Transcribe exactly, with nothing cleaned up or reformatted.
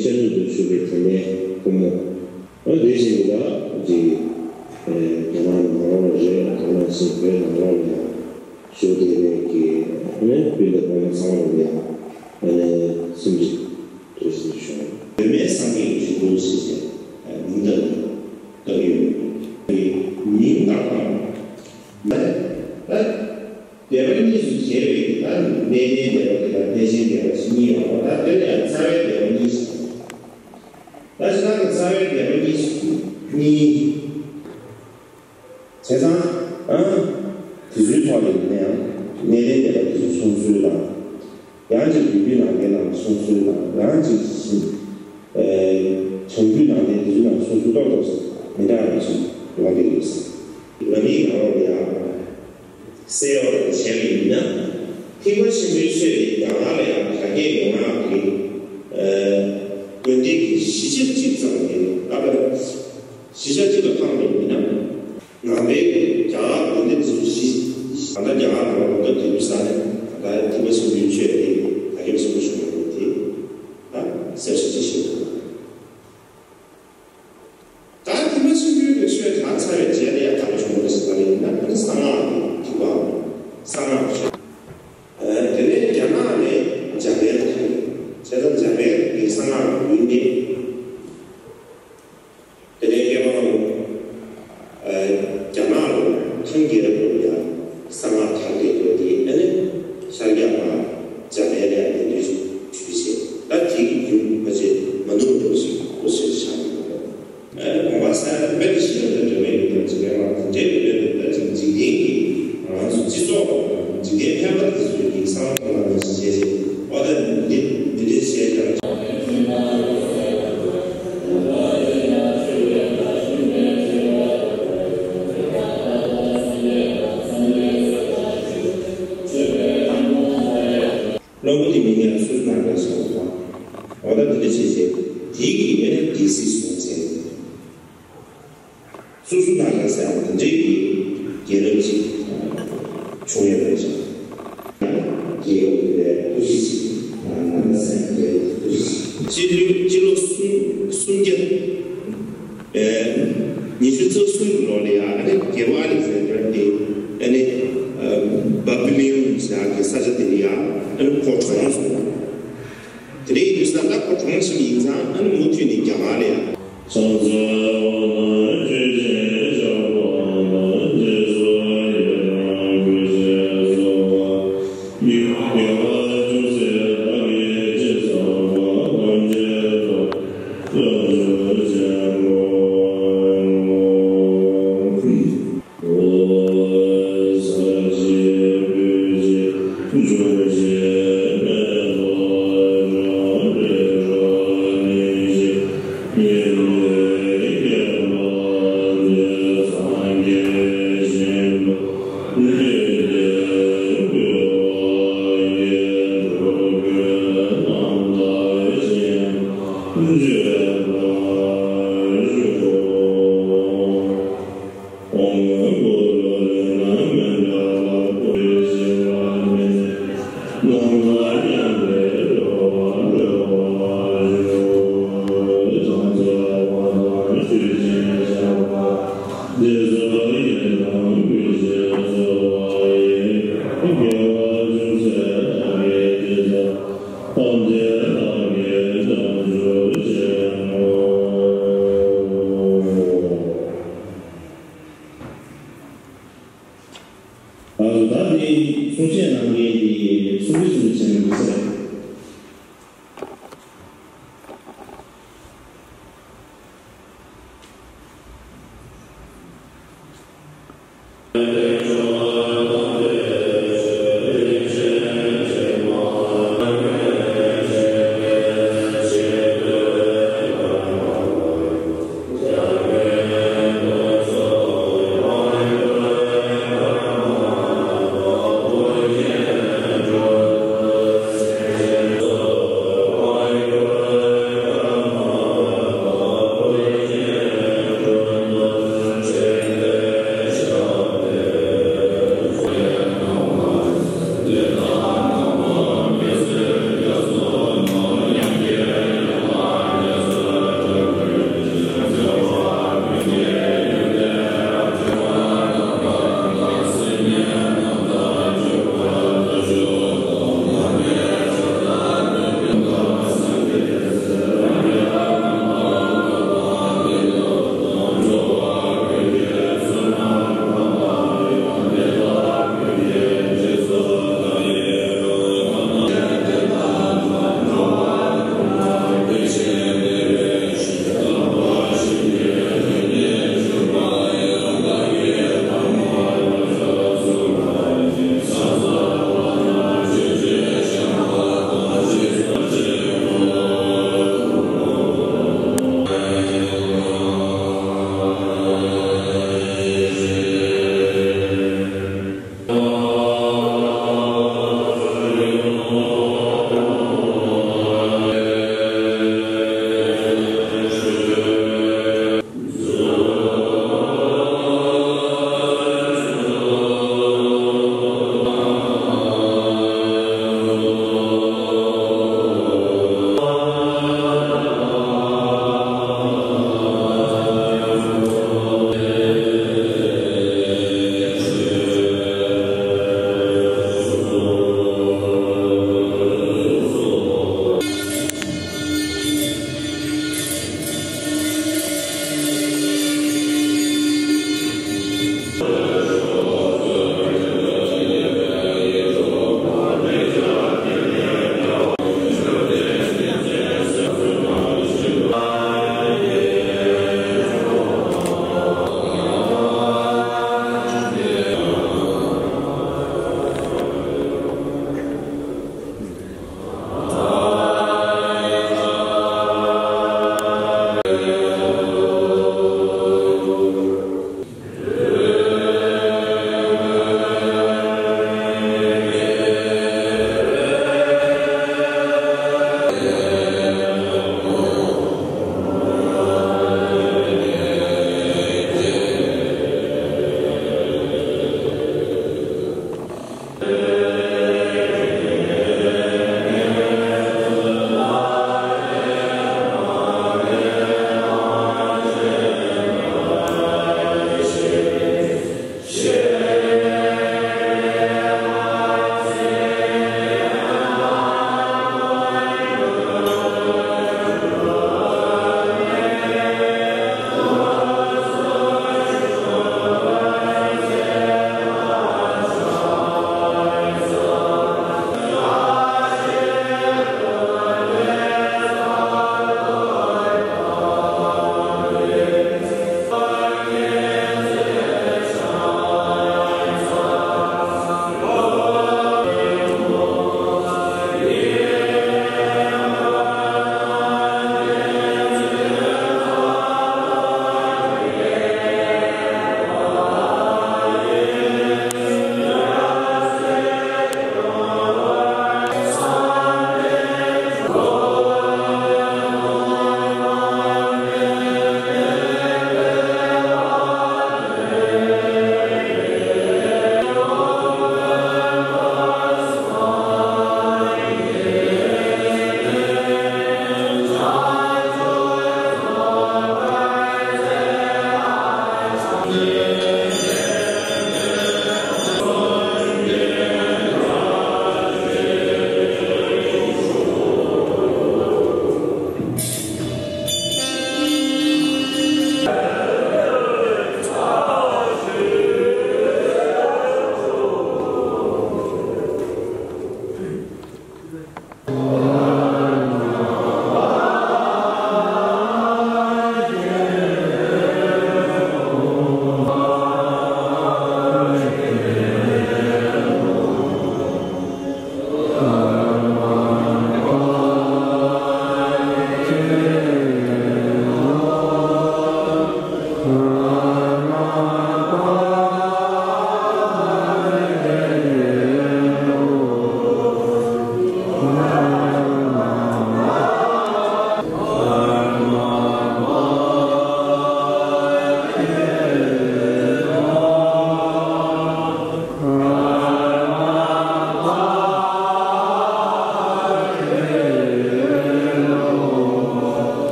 ཤར་ནུབ་ཏུ་བཞུགས་པའི་དེ་ནས་སྐུ་ངོ་། ཨ་དེ་བཞིན་དུ་ད་ཅིག་ཨེ་རྒྱ་ནག་ནང་ལོགས་རེད། དེ་ནང་བཞིན་བོད་ནང་ལོགས་ལ་ཡང་བཞུགས་བསྡད་པའི་གི་ཨ་ནི་སྤུན་ཟླ་གོང་མ་ཚང་མ་ལ་ཡང་ཨ་ནི་སེམས་ཀྱི་བཀྲ་ཤིས་བདེ་ལེགས་ཞུ། བོད་སྨན་སངས་རྒྱས་ཀྱི་རིན་པོ་ཆེ་ཟེར་མིང་བཏགས་བཏགས་ཡོད། མིང་བཏགས་སྟངས། ད་སྡེ་པ་གཉིས་སུ་གྱེས་པའི་ད་གནས་བརྟན་སྡེ་པ་དེ་དང་གནས་ཆེན་སྡེ་པ་ཞེས་གཉིས་ཡོད་པ། ད་དེ་ལ་ཡང་རྩ་བའི་སྡེ་པ་གཉིས་སུ། ད་ཕྱི་ནང་གི་རྩ་བའི་སྡེ་པ་གཉིས་སུ་གཉིས། བྱས་ཙང་ཨ་དེ་ཚོའི་ཐོག་ནས་ཡིན་ན་ཡང་གནས་བརྟན་སྡེ་པ་དེ་ཚོའི་གསུང་སྲོལ་དང་། ཡང་ཅིག་བོད་བརྒྱུད་ནང་བསྟན་ནང་གསུང་སྲོལ་དང་། ཡང་ཅིག་བྱང་རྒྱུད་ནང་བསྟན་དེ་ཚོའི་ནང་གསུང་སྲོལ་ཏོག་ཏོག་ཙམ་མི་འདྲ་བ་ཞིག་ཡོང་བསྡད་ཡོད་ཟེར། ང་གཉིས་ནང་ལོགས་ལ་ཡང་གསལ་བ་དང་བྱས་པ་ཡིན་ན། ཐེག་པ་ཆེན་པོའི་ཆོས་དེ་རྒྱ་གར་ལ་ཡང་དར་རྒྱས་ཡོང་ཡག་གི་དགོན་སྡེ་གི་བཞི་ཆ་གཅིག་ཙམ་ཡིན། ཨ་ཕ་བཞི་ཆ་གཅིག་ལ་འཕངས་པ་ཡིན་ན། ནང་པའི་རྒྱ་གར་དགོན་སྡེ་འདི་ཚོ་བཞི། ད་ལྟ་རྒྱ་གར་ནང་ལོགས་ལ་དུས་ས་ནས་ད་ལྟ་ཐེག་པ་ཆེན་པོའི་ཆོས་དེ་དར་ཁྱབ་ཆེན་པོ་བྱུང་བ་རེད་དེ། ད་གསལ་བཤད་ཅིག་ཞུ་དགོས། ད་ཐེག་པ་ཆེན་པོའི་ཆོས་དར་ཚར་བའི་རྗེས་ལ་ཡང་དར་ཞུ་བ་ཞིག་ལ་ཡིན་ན། ཨ་ནི་གསང་སྔགས་ཀྱི་ཐེག་པ། གསང་སྔགས་ཆོས། དེ་ནས་རྒྱ་ནག་ནས་འཇམ་དཔལ་དར། བྱས་ཙང་འཇམ་དཔལ་གྱི་གསང་སྔགས་ཡུན་གནས། དེ་ནས་མཁས་པ་རྣམས་རྒྱ་ནག་ལ་ཐང་རྒྱལ་རབས་ལ་ཡང་གསང་སྔགས་དར་བསྡད་ཡོད་དེ། ཨ་ནི་ཤར་རྒྱག་པ་འཇམ་དཔལ་ལ་ཡང་ལན་འདེབས་ཞུས་བྱས། ད་དེ་གི་རྒྱུན་མ་ཆད་མ་ནུབ་འགྲོ་ཞིག་གོ་ཆོད་ཆགས་ཡོད། དགོངས་པ་སེམས་དཔའ་ཞིག་ལ་འདྲ་མེད་ཀྱི་དོན་ཅིག་མེད་པར། དེ་འདྲའི་དོན་དུ་ད་ཅིག་འཇིག་རྟེན་གྱི་ང་ཚོ་སྤྱི་ཚོགས་འཇིག་རྟེན་ཕལ་པ་དེ་ཚོའི་གི་གསང་སྔགས་ལ་ནང་བཞིན་བྱས་ཏེ། ཨོ་ད་འདི་འདི་འདྲའི་བྱས་ཀྱང་། བློན་པོ་དེ་མིང་ཡང་སུ་སུ་ནང་ག་ཟེར་བ། ཨོ་ད་འདི་འདྲ་བྱས་བྱས་དེའི་གི་ཡེ་ནས་སྡེ་སྲིད་སོང་ཟེར། སུ་སུ་ནང་ག་ཟེར་བ་དེ་འདྲའི་གི་རྒྱལ་རབས་ཅིག་བྱུང་ཡོད་པ་ཅིག་རྒྱལ་ཡོངས་ཀྱི་ཐུགས་རྗེ་ཆེ། ནང་ག་ཟེར་རྒྱལ་ཐུགས་རྗེ་ཆེ། སྤྱི་ལོ་སྤྱི་ལོ་གསུམ་གསུམ་བརྒྱ། ཨེ། ཉི་ཤུ་རྩ་གསུམ་གྱི་ལོ་ལ་ཡང་ཨ་ནི་རྒྱལ་པོ་ཨ་ལི་ཛན་དྲ་དེ་ཨ་ནི་ཨ་བ་བི་ལི་ཡོན་ཟེར་ཡག་གི་ས་ཆ་དེ་ལ་ཡང་ཨ་ནི་ཁོ་གྲོངས་སོང་། དེ་འདྲ་ཡིན་དུས་ཙང་ད་ཁོ་གྲོངས་ཕྱིན་པ་ཡིན་ཙང་ཨ་ནི་མུ་མཐུད་ནས་རྒྱ་གར་ལ་ཡང་། ཨ་ད་དེ་གསུང་བཤད་གནང་མཁན་དེ་གསུང་གི་གསུང་བྱས་ནས་ཟེར།